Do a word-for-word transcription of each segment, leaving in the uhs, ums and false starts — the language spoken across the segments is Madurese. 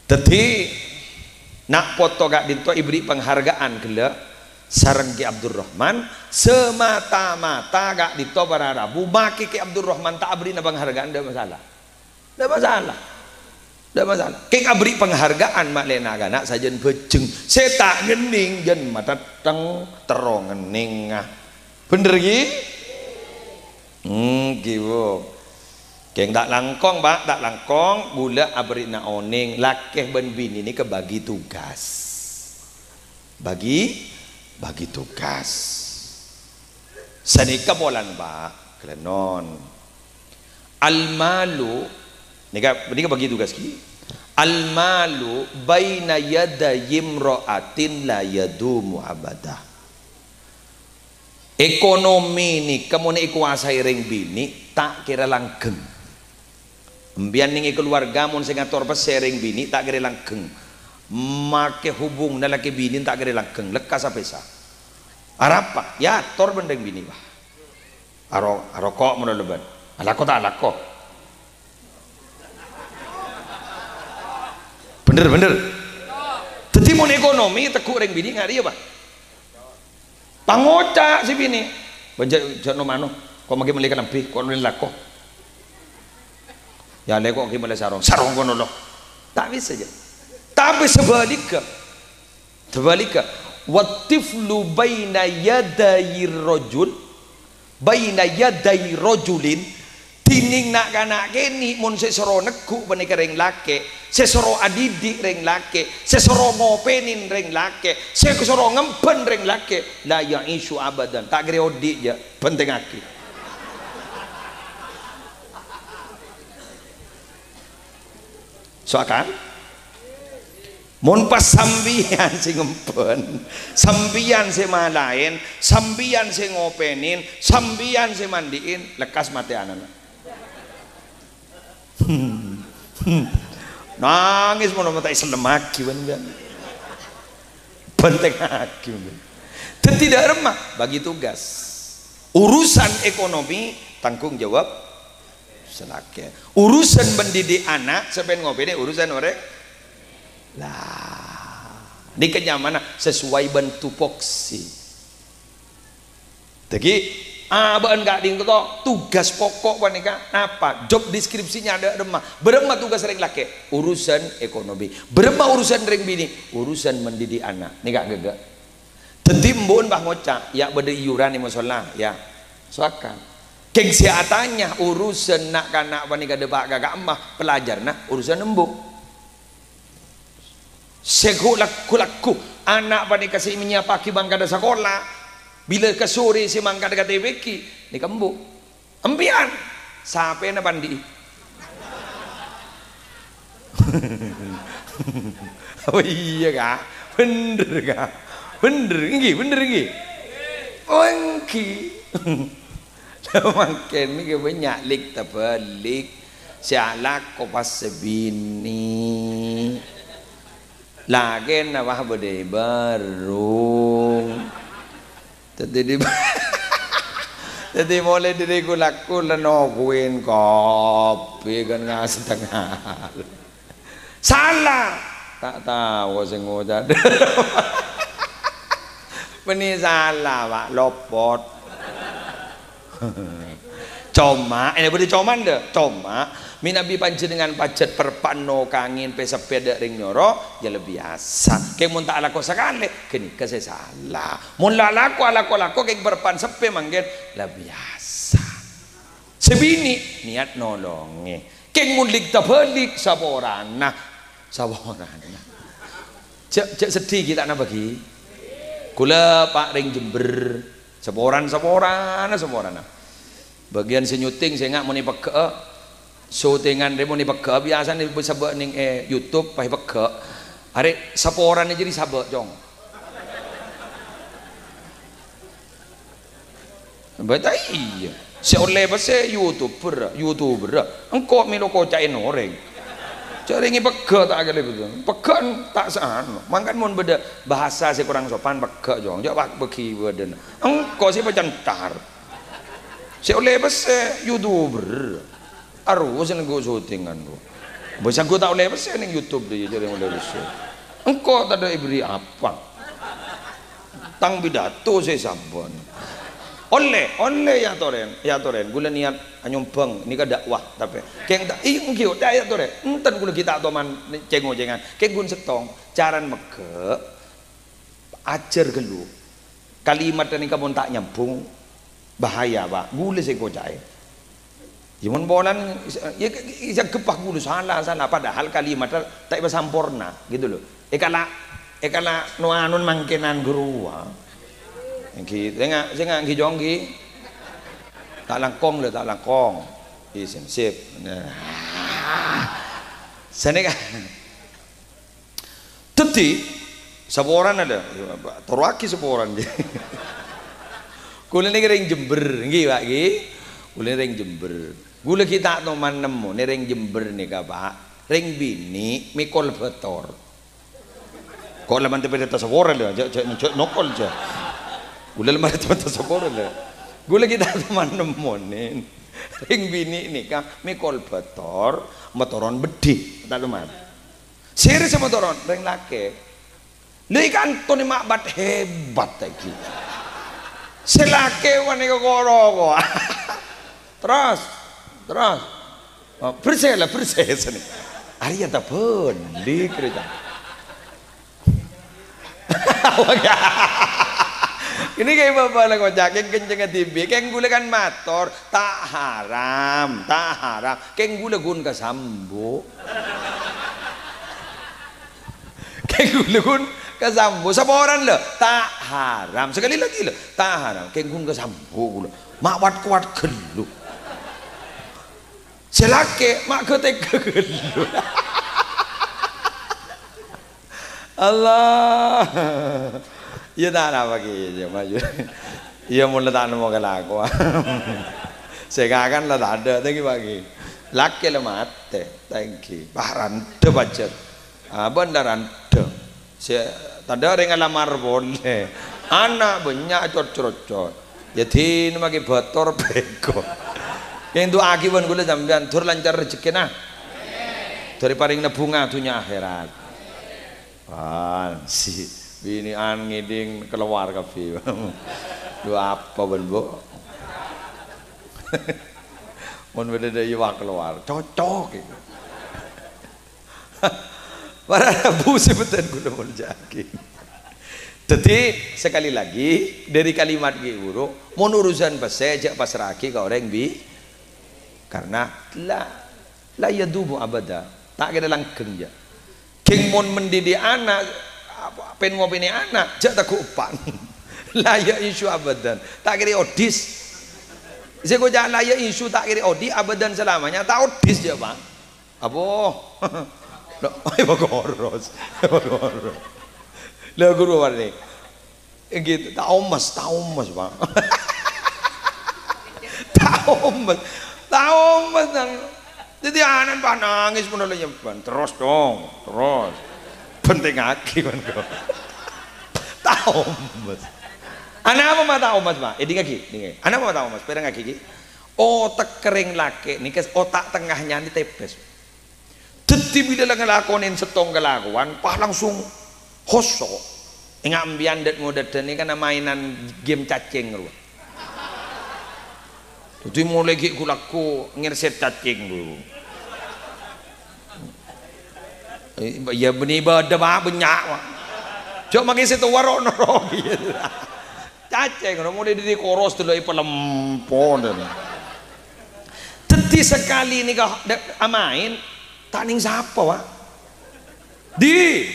Dhâddhi, na' poto ka'dinto èberri' penghargaan ghellâ' sareng Ki Abdurrahman, semata-mata ka'dinto para rabu make Ki Abdurrahman ta' aberri'na penghargaan, ndak masalah. Ndak masalah. Ndak masalah. Keng aberri' penghargaan ma' lè na'-kana' sajân bhâjeng. Sè ta' ngennèng jân matèttèng terro ngennènga. Bhender, ghi? Èngghi, Bu. Keng ta' langkong, Pak, ta' langkong. Ghulâ aberri'na onèng, lakè bân binè nèka bagi tugas. Bagi, bagi tugas. Sanèka polana, Pak. Ghellâ' non. Al-malu, nèka, nèka bagi tugas, ghi. Al-malu baina yadayimra'atin la yadumu abada. Ekonomi nèka mon èkowasaè rèng binè', ta' kèra langgeng. Empèyan neng è kaluwarga mon sè ngator pèssè rèng binè', ta' kèra langgeng. Make hubunganna lakè binè' ta' kèra langgeng, lekkas apèsa. Arapa? Èyator bân rèng binè', wah. Aro-, aroko' mon lèbât. Alako ta' alako? Bhender, bhender. Dhâddhi mon ekonomi tegghu' rèng binè' nga' rèya, Pak. Pangoca' sè binè'. Bân jhâ', jhâ' no-mano. Ko' maghi mellè kalambhi, ko' mellè lako. Yâ lè ko' ghi mellè sarong. Sarong kono lo. Ta' bisa jhâ'. Tapè sabhâligghâ. Sabhâligghâ. Wat-tiflu baina yadayir rajul. Baina yaday rajulin, dhinèng na'-kana' kènè' mon sè soro negghu' panèka rèng lakè', sè soro adidik rèng lakè', sè soro ngopènè rèng lakè', sè soro ngembhân rèng lakè', la ya'isyu abadan, ta' kèra odi' jhâ', bhântèngngaghi. So akal? Mon pas sampèyan sè ngembhân, sampèyan sè malaèn, sampèyan sè ngopènè, sampèyan sè mandi'in, lekkas matè ana'na. Nangès mon ta' èsellemmaghi bân, bân. Bhântèngngaghi, bân. Dhâddhi dâ' remma bagi tugas. Urusan ekonomi tanggung jawab sè lakè. Urusan mendidik ana', sè pèn ngopènè urusan orèng. Lah, nèka nyamana sesuai bân tupoksi. Dhâggi', abâ'na ka'dinto tugas poko' panèka napa? Job description-nya dâ' remma. Bârâmma tugas rèng lakè'? Urusan ekonomi. Bârâmma urusan rèng binè'? Urusan mendidik ana'. Nèka ghâgghâ. Dhâddhi embu'na pas ngoca', "Yâ, bâdâ iyuran è mosolla, yâ." Soakan. Kèng sè atanya urusan na'-kana' panèka dâpa' ka ka'emma pelajarna urusan embu'. Sè ghu-, lagghu-lagghu ana' panèka sè mènyapaghi mangkada sakola, bilâ ka sorè sè mangkada ka T P G, nèka embu'. Empèyan, sapèna pandi'i? Oh iyâ, Ka'. Bhender, Ka'. Bhender, èngghi, bhender, èngghi. Oh, èngghi. Mangkèn nèka bânnya' lik-tabhâlik sè alako pas sè binè'. Lakèna wah bâdâ è bârung. Dhâddhi di-, dhâddhi molaè dâri ghu-lagghu la noghuwin kopi kan nga-, satengnga. Sala! Ta' tao sè ngoca'. Bânnè sala, Pak, lopot. Coma, eh, bâdâ coma, ndâ'? Coma, mènabi panjhennengngan pajhât parpa'na kangèn pè-seppè dâ' rèng nyoro, yâ la biyasa. Kèng mon ta' alako sakalè, ghânèka sè sala. Mon la alako, alako-lako kèng parpa'na seppè mangkèn, la biyasa. Sè binè' niyat nolongè. Kèng mon lik-tabhâlik saporana. Saporana. Jhâ', jhâ' seddhi ghi' ta' napa ghi. Kaulâ pa' rèng Jember. Saporan-saporana, saporana. Bâgiyân sè nyuting sènga' mon èpeggâ'â. Syutingan rè mon èpeggâ'â biyasana èsabâ' neng è YouTube pas èpeggâ'â. Arè saporana jârèya sabâ', Cong. Bâ ta' iyâ. Sè ollè pèssè YouTuber, YouTuber. Engko' mèlo koca'èn orèng. Jârèya peggâ' ta' kalèbât. Peggâ'ân ta' saano. Mangkana mon bâdâ bahasa sè korang sopan, peggâ', Cong. Jhâ' wak-, peghi bâdâna. Engko' sè pacentar. Sè ollè pèssè YouTuber. Arowa sè nèngghu syutingan, Bu. Bâ' sangghu ta' ollè pèssè neng YouTube dhâ' iyâ, jârèya ollè pèssè. Engko' tadâ' èberri' apa? Tang pidato sè sabbhân. Ollè, ollè, yâ torè, yâ torè. Ghulâ niat anyombhâng, nèka dakwah, tapè. Kèng ta', iyâ, èngghi, ta' yâ torè. Enten ghulâ ghi' ta' toman cèng-ocèngan. Kèng ghun sèttong, carana mèghâ'. Ajhâr ghâllu. Kalimat nèka mon ta' nyambhung, bahaya, Pak. Ghulâ sè koca'è. Yâ, mon polana, yâ, yâ, ghâllu sala, sala. Padahal kalimat ta' èpasamporna, gitu loh. Èkala', èkala' no-anon mangkènan ghâruwa. Èngghi, sènga', sènga' èngghi jhâ' èngghi. Ta' langkong lho, ta' langkong. Isin, sip. Nah. Sanèka. Dhâddhi, saporana lho, toroaghi saporana. Ghulâ nèka rèng Jember, èngghi, Pak, èngghi. Ghulâ rèng Jember. Ghulâ ghi' ta' toman nemmonè rèng Jember nèka, Pak. Rèng binè' mèkol bâtor. Ko' la mantep è attas saporana lho, jhâ', jhâ', jhâ' nokol, jhâ'. Ghulâ la mantep è attas saporana lho. Ghulâ ghi' ta' toman nemmonè. Rèng binè' nèka mèkol bâtor, matoron beddhi, ta' toman. Sèra sè matoron, rèng lakè'. Lha, è kanto nè ma' bat hebat ta' ghi. Sè lakè' panèka koro-koro. Terros, terros. Oh, bersè la, bersè sènè. Arèya ta' bâli kereta. Ini kayak bapak lah kocak, yang kenceng dibi, yang gula kan mator, tak haram, tak haram, yang gula gun kasambu. Kèng ghulâ ghun kasambu. Saporana lho, ta' haram. Sekali lagi lho, ta' haram. Kèng ghun kasambu ghulâ. Ma' wat-kowat ghâllu. Sè lakè' ma' ghâtèghâ ghâllu. Allah. Iyâ ta' napa, Ki? Iyâ, maju. Iyâ, mon la ta' nemmo kalakowan. Sè ngakan la tadâ', ta' èngghi, Pak, Ki? Lakè' la matè, ta' èngghi. Wah, randhâ pajhât. Abâ' la randhâ. Sè tadâ' orèng alamar polè. Ana' bânnya' cor-crocor. Yâ dinna makè bâtor bhâko. Èndu'aghi bân ghulâ sampèyan, dur lancar rejekkèna. Dur èparèngana bhunga dhunnya akhèrat. Wah, si binè'an ngèdhing kalowar kabbhi. Dhu apa bân, Bu'? Mon bâdâ dâ' iyâ kalowar, cocok itu. Para rabu sè bhunten ghulâ molja'aghi. Dhâddhi, sekali lagi, dâri kalimat ghi' buru, mon urusan pèssè jhâ' pasra'aghi ka orèng bi-, karna la, la yadumu abada, ta' kèra langghâng, jhâ'. Ghing mon mendidik ana', apa, pèn-ngopènè ana', jhâ' tagghu' eppa'. La ya'isyu abadan, ta' kèra odis. Sè koca' la ya'isyu ta' kèra odi, abadan selamanya, ta' odis, jhâ', Pak. Apa? Lho, ayo, Pak, koros. Ayo, Pak, koros. Lha, ghuru warni. Èngghi, ta' omes, ta' omes, Pak. Ta' omes. Ta' omes, nang. Dhâddhi, ana' pas nangès, pon la nyemban. Terros, dong. Terros. Pentèngaghi, mon, kok. Ta' omes. Ana' apa ma' ta' omes, Pak? Eh, èdingngaghi, èdingngaghi. Ana' apa ma' ta' omes? Pèrèngngaghi, ghi. Otak orèng lakè' nèka, otak tengahnya nè tèpès. Dhâddhi bilâ la ngalakonè sèttong kalakowan, pas langsung khoso'. Ènga' empèyan dât-ngodâdhân nèka kan mainan game cacing rowa. Dhâddhi molaè ghi' ghu-lagghu ngèrset cacing rowa. Eh, ya bânnè bâdâ, Pak, bânnya', Pak. Jhâ' makè sè towa ro'-noro'. Cacing rowa molaè dâri koros dulu èpalempon. Dhâddhi sakalè nèka dâ-, amaèn, ta' nèng sapa, Pak. Di.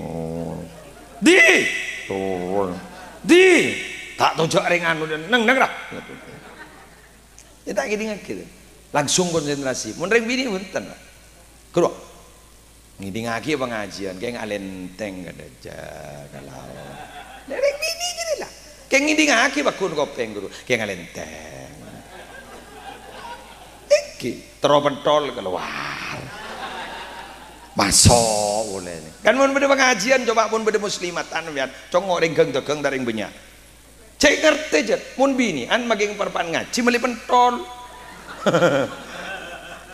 Oh. Di. Turun. Di. Ta' tojjhâ' rèng anu, neng, neng, ra. Ya, ta' ngèdingngaghi, to. Langsung konsentrasi. Mon rèng binè' bhunten, Pak. Ghuru. Ngèdingngaghi pangajiân, kèng alèntèng kadhâjâ, kalau. Lah, rèng binè' jârèya, la. Kèng ngèdingngaghi pagghun kopèng, ghuru. Kèng alèntèng. Èngghi, terro pentol kalowar. Maso' polè. Kan mon bâdâ pangajiân, coba mon bâdâ muslimatan, sampèyan, congngo' rèng ghâng-dâghâng ta' rèng bânnya'. Cè' ngartè, jhât. Mon binè'an makè parpa'an ngajhi mellè pentol.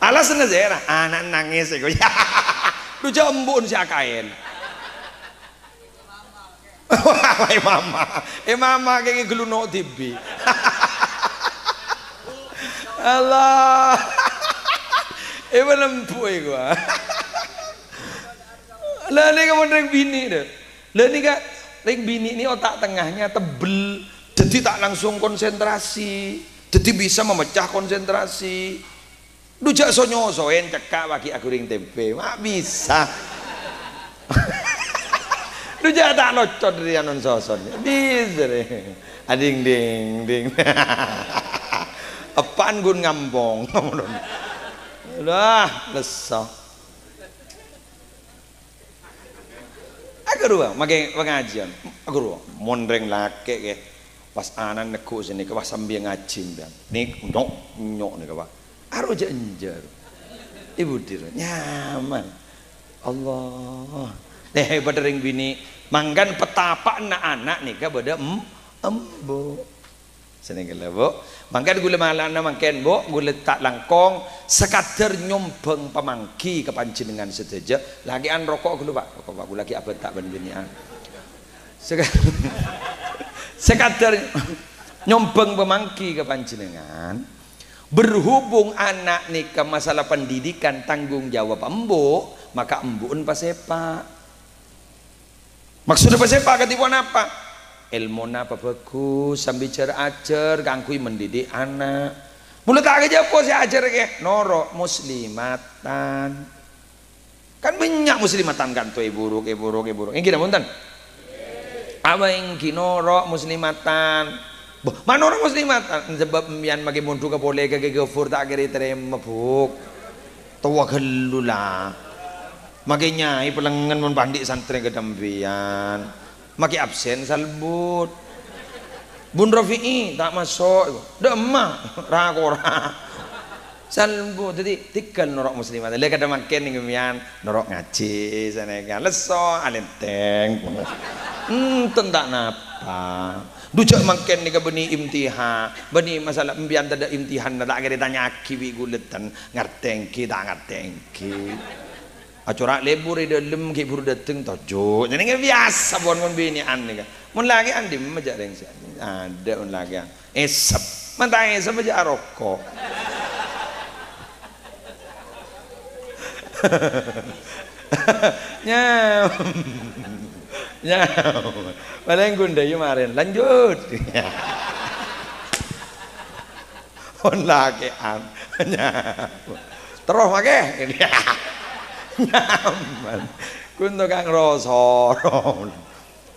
Alasanna sèra, ana' nangès èko. Dhu jhâ' embu'en sè akaèn. Wah, è mama. È mama kèngèng ghâlluno' dhibi'. Allah. È palembu' èko. Lah nèka mon rèng binè', dâ. Lah nèka rèng binè' nè otak tengahnya tebel. Jadi tak langsung konsentrasi. Jadi bisa memecah konsentrasi. Dhu jhâ' so-nyosoè cekka' paghi' aghurèng tempè. Ma' bisa. Dhu jhâ' ta' locot dâri anon soson. Bisa rè. Ading ding ding. Eppa'en ghun ngampong. Lah, lesso. Aghâruwa, makè pangajiân. Aghâruwa, mon rèng lakè' kè, pas ana' neggu' sè nèka, pas sambi ngajhi sampèyan. Nè, nyok, nyok nèka, Pak. Aro jhâ' enjâ'. È budi ro, nyaman. Allah. Nè, bâdâ rèng binè'. Mangkana patapa'na ana' nèka bâdâ em-, embu'. Sanèka ghellâ', Bu. Mangkana ghulâ malana mangkèn, Bu, ghulâ ta' langkong sakadâr nyombhâng pamangghi ka panjhennengngan sadhâjâ. Lakè'an roko' ghâllu, Pak. Roko', Pak, ghulâ ghi' abânta' bân binè'an. Saka-, sakadâr nyombhâng pamangghi ka panjhennengngan. Berhubung ana' nèka masalah pendidikan tanggung jawab embu', maka embu'en pasèpa'. Maksodda pasèpa' kadhi ponapa? Èlmona pabhâghus, sambi jhâr-ajhâr kaangghuy mendidik ana'. Mula ta' kajhâpo sè ajhâr kè, noro' muslimatan. Kan bânnya' muslimatan kan, to è buruk, è buruk, è buruk. Èngghi napa bhunten? Apa èngghi noro' muslimatan? Bâh, ma' noro' muslimatan? Sabâb empèyan makè mondhughâ polè ka Kè Ghafur ta' kèra ètarèma, Bu'. Towa ghâllu, la. Makè nyai pelengngen mon pa' andi' santrè kadhâ' empèyan. Makè absen salbut. Bun Rafi'i, ta' maso'. Dâ' emma, ra-kora. Salbut. Dhâddhi, tèghâl noro' muslimat. Lè kadhâ' mangkèn nèng empèyan, noro' ngajhi, sanèka. Lesso, alèntèng. Enten ta' napa. Dhu jhâ' mangkèn nèka bânnè imtihan. Bânnè masalah empèyan tadâ' imtihan, ta' kèra ètanya'aghi bi' ghulâ ten. Ngartè èngghi, ta' ngartè èngghi. Acora' lebur è dâlem, ghi' buru dâteng, toju'. Jhâ' nèka biyasa pon mon binè'an nèka. Mon lakè'an dimma jhâ' rèng sè adâ' mon lakè'an. Èsep. Mon ta' èsep jhâ' aroko'. Nyam. Nyam. Palèng ghun dhâjâ marèn. Lanjut. Mon lakè'an. Nyam. Terros makè. Nyaman. Ghun tokang rosoro.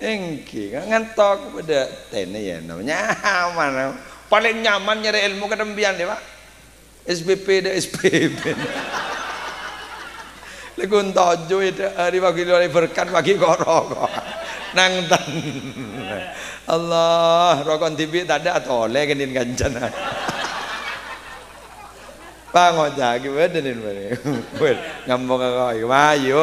Èngghi, ngantok padâ tènè yâ, no. Nyaman. Palèng nyaman nyarè èlmo kadhâ' empèyan, yâ, Pak. S P P dâ' S P P. Lèkun toju' è dâ' arè pagi lorè berkat pagi koro. Nang ten. Allah, roko' dhibi' tadâ' atolè kènèn kancana. Pangoca'aghi bâdâ nèn bâdâ. Wes, ngammonga kok, mayu.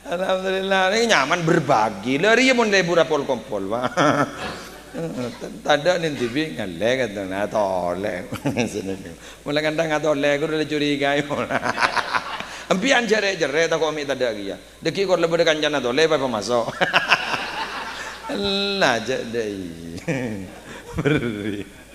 Alhamdulillah, nèka nyaman berbagi. Lah, rèya mon lebur apol-kompol, Pak. Tadâ' nèn dhibi' ngallè katong, nah, tolè. Mula kantha ngatolè, ghuru la curiga. Empèyan jhârè'-jhârè' tako' mè' tadâ' kèya. Dhâggi' kor la bâdâ kancana tolè, pa-, pamaso'. Ella, jhâ' dâi. Berri.